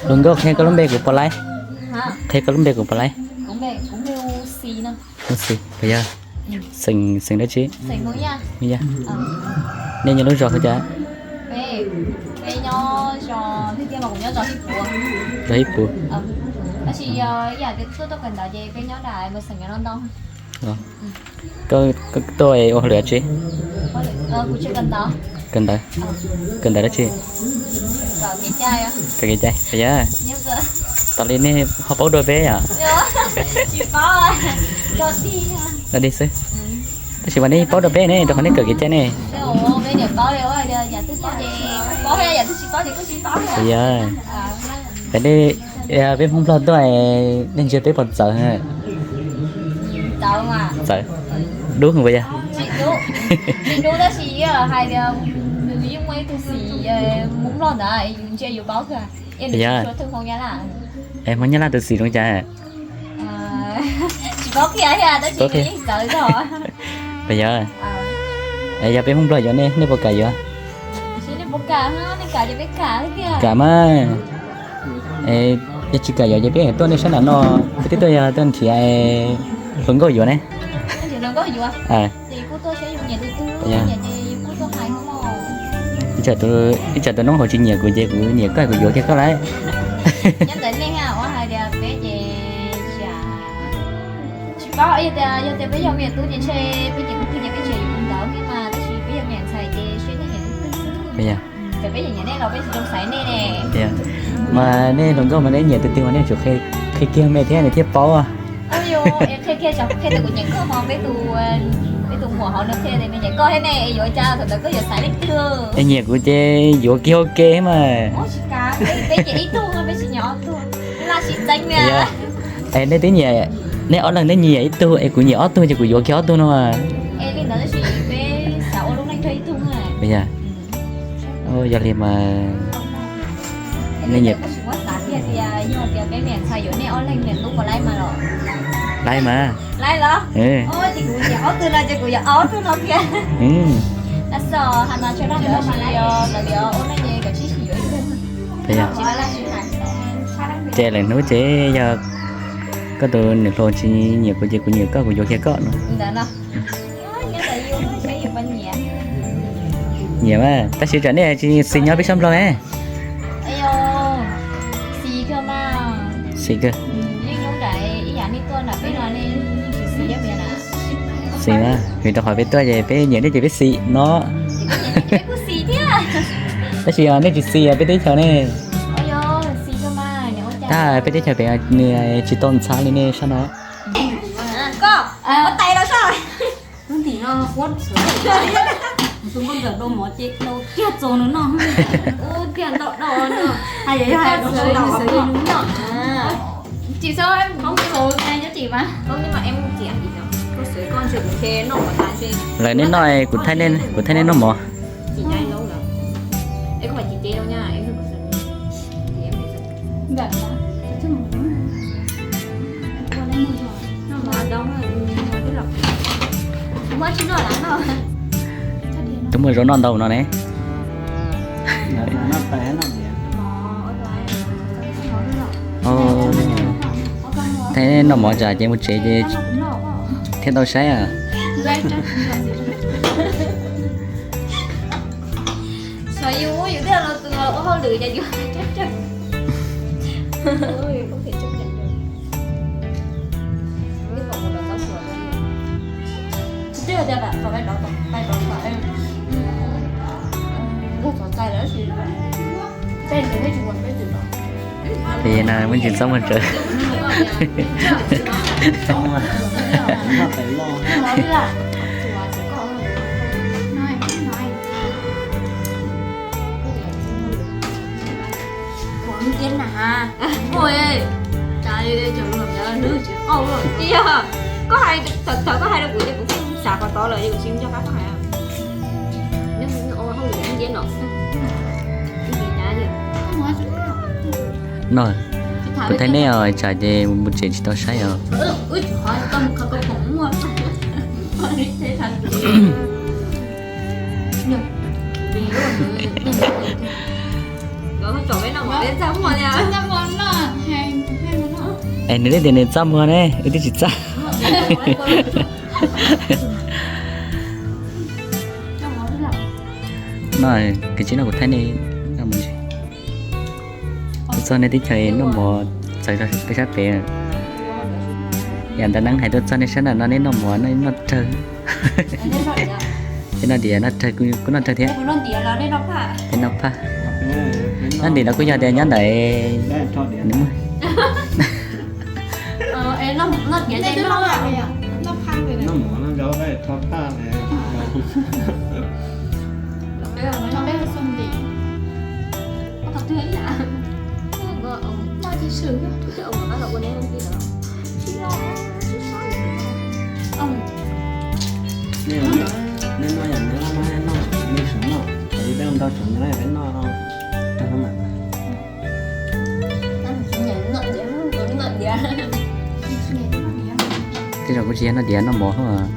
Hluas nkauj, qhia koj lub npe kuv pom laiv. Qhia koj lub npe kuv pom laiv. Lub npe, yog xeem, xeem dab tsi? Yog. Nej nyob lub zos hu cas? Zos Hib Pus. Koj tuaj ua hauj lwm dab tsi? Kawm ntawv. Kawm ntawv dab tsi? Kawm kev cai. Yog. Tas li nej ho paub dua peb yom? Dog dig xwb. Tab sis mas nej paub dua peb ne, rau qhov nej kawm kev cai ne. Yog, peb Hmoob Nplog tuaj, nej ntsia peb puas txawv? Txawv. Dub puas yog? Tsis dub, tab sis hais tias nws yeej muaj ib tug xim Hmoob Nplog ntawd, yus ntsia yus paub kawg. Yog. Hmoob Nyab Laj tus xim zoo cas? Tsis paub qhia thiab tab sis nws yeej txawv zog. Puas yog? Yog peb Hmoob Nplog yuav nej, nej puas kam yuav? Kam mas. Yog tsis kam yuav ces peb tuaj nej sab nram no, peb twb tuaj yog tuaj nrhiav hluas nkauj yuav ne. Ib tsam tus noob hauv tsis nyiam kuv ces kuv nyiam koj, kuv yuav kiag koj lawm. Nyob ntawm nej ua hais tias peb ces tsis paub, yog tias, yog tias peb yog me nyuam tub ces ntshe peb ces kuv twb ces peb tsis yog yus tus ntawd thiab mas, tab sis peb yog me nyuam ntxhais ces siab nyiam tus twg xwb. Txawm peb nyiam nej los peb tsis zoo xaiv nej ne. Mas nej hluas nkauj mas nej nyiam tus twg mas nej tsum qhia kiag me thiab nws thiaj paub. Qhia kiag, qhia tias kuv nyiam koj mas peb tus, peb tus muam hauv nws qhia tias nws nyiam koj thiab ne, yuav cas thaum ntawd koj yuav xaiv leej twg? Es nyiam kuv ces yuav kiag ua ke mas. Peb ces ib tug, peb tsis nyiam ob tug. Laj sib txeeb na. Es nej twb nyiam, nej ob leeg nej nyiam ib tug es kuv nyiam ob tug ces kuv yuav kiag ob tug no mas. Es li ntawd tab sis peb xav ua lub neej kawg ib tug na. Yog li mas nej nyiam. Yog tias peb me ntxhais yuav nej ob leeg niam tub puas laib mas los? Laib mas. Laib los? Ces kuv nyiam ob tug no ces kuv yuav ob tug no kiag. Tab sis ha no tso dab ntawd tab sis lawv tias ua neej ces kav tsij sib yuav ib tug. Ces lwm hnub ces yog koj tus niam hluas tsis nyiam kuv ces kuv nyiam koj, kuv yuav kiag koj no. Nyiam mas, tab sis tsam nej tsis xis nyob peb sab Nplog ne. Xis kawg. Xis mas, vim rau qhov peb tuaj ces peb nyiam nej ces peb xis no. Tab sis nej tsis xis peb teb chaws ne. Tab peb teb chaws pem nws tsis tau ntxhab li nej sab no. Koj, ua tais los soj. Lub ntim no quab, tus nkauj ntxawm dau mov ces dau kiag txaus nws noj. Ub, tiag ntau dau no. Hais yog hais dau sawv daws nws noj. Tsis txhob, em không xấu, em nhớ chị mà. Không, nhưng mà em chỉ ăn ít lắm. Cô sửa con chưa cũng thế, nọ mà tại vì Lawv nej noj, kuv thaij nej noj mov. Chị nhai nấu lắm. Em không phải chị chế đâu nha, em không phải chị em Giận hả? Chứ mà Noj mov đông á, noj tí lọc. Muab tsis noj lawm no. Twb muaj zaub noj ntau no ne. Thaij noj mov tsam ces mus tsev ces thiaj tau saib. Xyov yus muab yus tej no tus ua hauj lwm ces yus tsawg tsawg. Ces no muaj ntsis txob muag tsawv. Koj hais, thaum koj hais rau kuv ces kuv xav qhov tod lawm, kuv tsis nco qab koj hais. No, kuv thaij nej os, tsam ces mus tsev tsis tau saib os. Es nws twb tias nws txaj muag ne, wb twb tsis txaj. No, kav tsij no kuv thaij nej mus ntsis. Tuaj txog nej teb chaws noj mov txawv rau peb sab pem. Yam ntawd neeb hais tuaj txog nej sab nram no nej noj mov noj rawg. Peb noj diav noj rawg, kuv noj rawg thiab. Peb noj phaj. Noj ntim los kuj yog tias nyob ntawm nws muag. Nej noj yam nws noj, nej noj, nej sawv noj, peb ntau sawv noj, peb noj rau mas. Tej zaum kuv tsis yog noj diav noj mov hos.